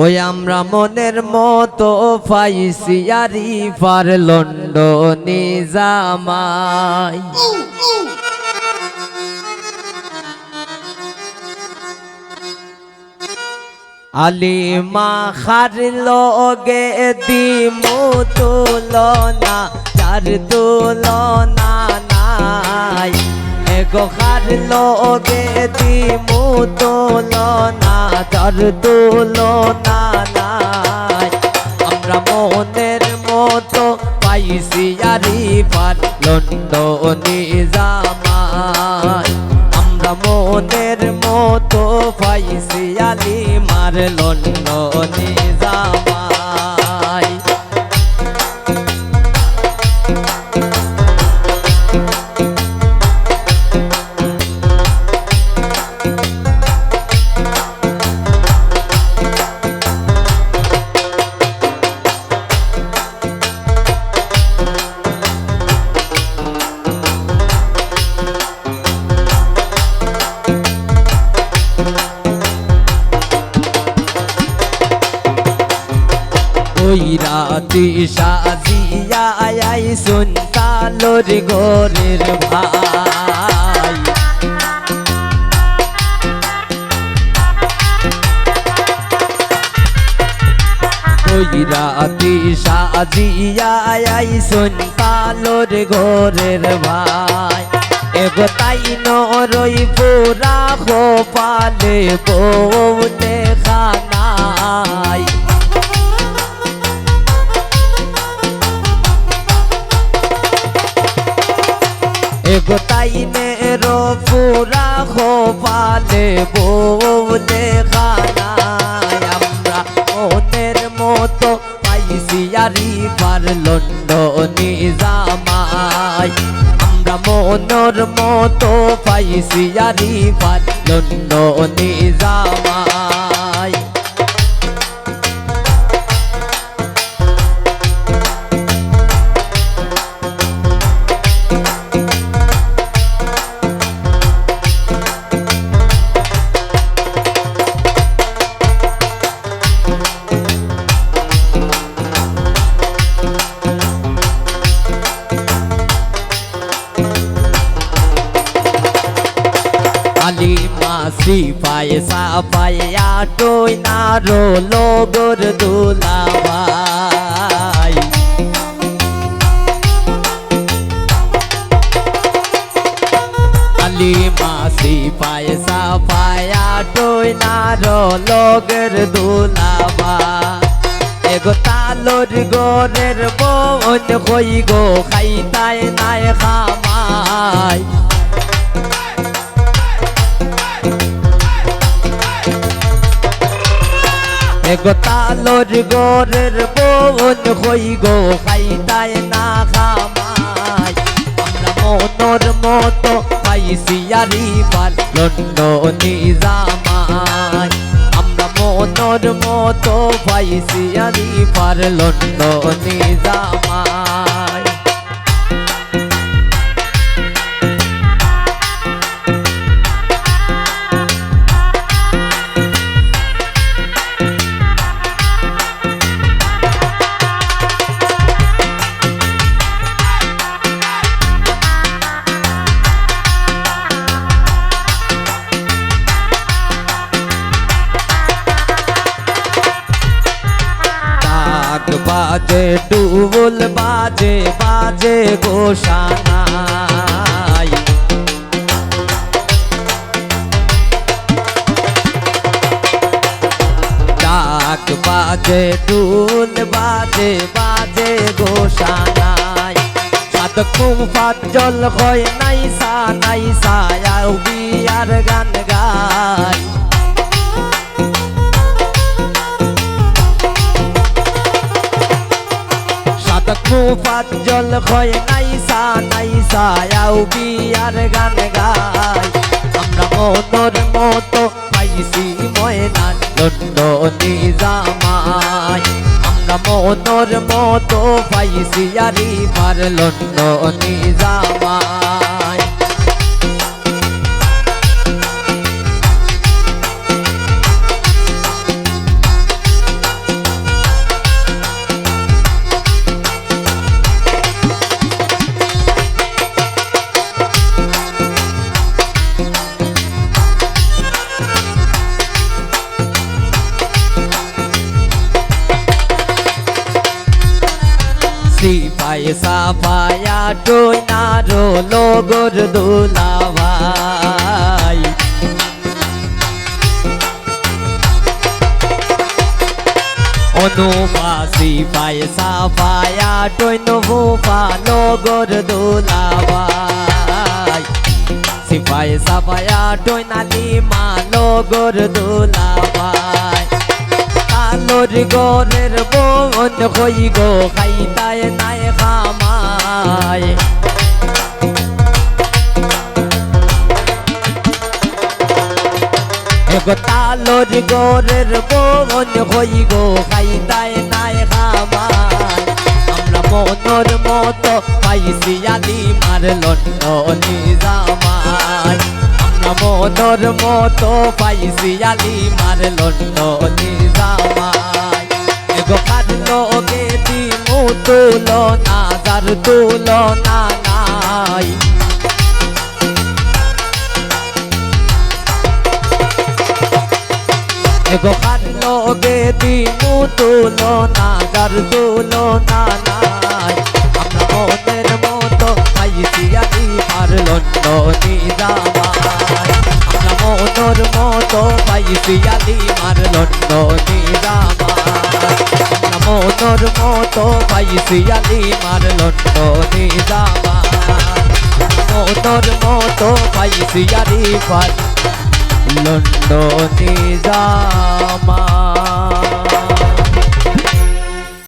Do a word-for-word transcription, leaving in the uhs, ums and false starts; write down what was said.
ওই আমরা মনের মতো পাইছি আরিফার লন্ডনি জামাই। আলিমা খার লগে দিমু তুলনা, যার তুলনা নাই। এগো খার লগে দিমু তুলনা, যার তুলনা নাই। আমরা মনের মতো পাইছি আরিফার লন্ডনি জামাই। আমরা মনের মতো পাইছি আলিমার লন্ডনি জামাই। ওই রাতি সাজিয়া আইছইন তালর ঘরের ভাই। ওই রাতি সাজিয়া আইছইন তালর ঘরের ভাই। এগো তাইন রই পুরা কপালে বউ দেখা নাই। এগো তাইন রই পুরা কপালে বউ দেখা নাই। আমরা মনের মতো পাইছি আরিফার লন্ডনি জামাই। আমরা মনর মতো পাইছি আরিফার লন্ডনি জামাই। আলিমা সিপাই সাপাই আটই নারো লগর দুলাভাই। আলিমা সিপাই সাপাই আটই নারো লগর দুলাভাই। এগো তালর ঘরের বইন কই গো খাইতায় নায় কামাই। এগো তালর ঘরের বইন কই গো খাইতায় না কামাই। আমরা মনর মতো পাইছি আরিফার লন্ডনি জামাই। আমরা মনর মতো পাইছি আরিফার লন্ডনি জামাই। ঢাক বাজে, ঢোল বাজে, বাজে গো সানাই। ঢাক বাজে, ঢোল বাজে, বাজে গো সানাই। সাধক মুফাজ্জল কয় নাইসা, নাইসা, আও বিয়ার গান গাই। সাধক মুফাজ্জল কয় নাইসা, নাইসা, আও বিয়ার গান গাই। আমরা মনর মতো পাইছি ময়নার লন্ডনি জামাই। আমরা মনর মতো পাইছি আরিফার লন্ডনি জামাই। সাফায়া টইনারো লগর দুলাভাই। অনুপা সিপাই সাফায়া টইন ফুফা লগর দুলাভাই। সিপাই সাফায়া টইন আলিমা লগর দুলাভাই। তালর ঘরর বইন কই গো খাইতায় নায় কামাই। এগো তালর ঘরর বইন কই গো খাইতায় নায় কামাই। আমরা মনর মতো পাইছি আলিমার লন্ডনি জামাই। আমরা মনর মতো পাইছি আলিমার লন্ডনি জামাই। এগো কার লগে দিমু তুলনা, যার তুলনা নাই। এগো কার লগে দিমু তুলনা, যার তুলনা নাই। আমরা মনর মতো পাইছি আলিমার লন্ডনি জামাই। আমরা মনর মতো পাইছি আলিমার লন্ডনি জামাই। আমরা মনর মতো পাইছি আলিমার লন্ডনি জামাই। মনর মতো পাইছি আলিমার লন্ডনি জামাই।